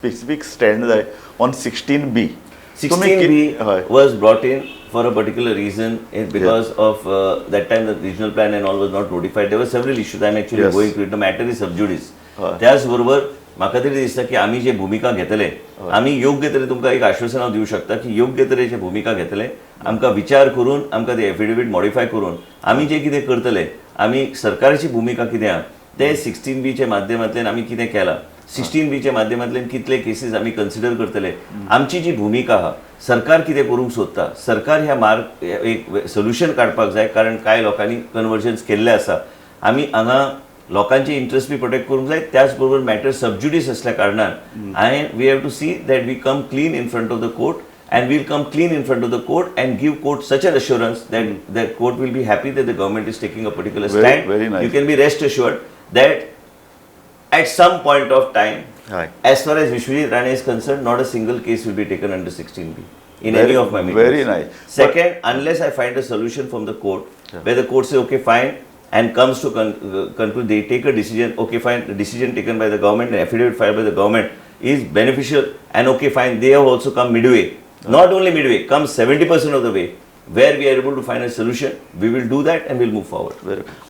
Specific stand जाय on 16B. 16B हय. Was brought in for a particular reason because of that time the regional plan and all was not notified. There were several issues. I'm actually going to it. The matter is sub judice. हय. त्याच बरोबर म्हाका तरी दिसता की आमी जे भुमिका घेतले, आमी योग्य तरेन, तुमकां एक आश्वासन हांव दिवं शकता की योग्य तरेचे भुमिका घेतले. आमकां विचार करून, आमकां ते एफिडेवीट मॉडिफाय करून आमी जे कितें करतले, आमी सरकाराची भुमिका कितें आहा, ते 16Bच्या माध्यमांतल्यान आमी कितें केलां, 16Bच्या माध्यमांतल्यान कितले केसीस आमी कन्सिडर करतले, आमची जी भुमिका आहा, सरकार कितें करूंक सोदता, सरकार ह्या मार्ग एक सोल्युशन काडपाक जाय, कारण कांय लोकांनी कन्वर्जन्स केल्लें आसा. आमी हांगा लोकांचे इंट्रस्ट बी प्रोटेक्ट करूंक जाय. त्याच बरोबर मॅटर सबज्युडीस असल्या कारणान हांवें we have to see that we come clean in front of the court, and we'll come clean in front of the court and give court such an assurance that the court will be happy that the government is taking a particular stand. Very nice. You can be rest assured that at some point of time, हय. As far as Vishwajit Rane is concerned, not a single case will be taken under 16B in any of my meetings. Very nice. Second, unless I find a solution from the court, where the court says, "Okay, fine," and comes to conclude, they take a decision, okay, fine, the decision taken by the government and affidavit filed by the government is beneficial, and okay, fine, they have also come midway. Not only midway, come 70% of the way, where we are able to find a solution, we will do that and we'll move forward. Very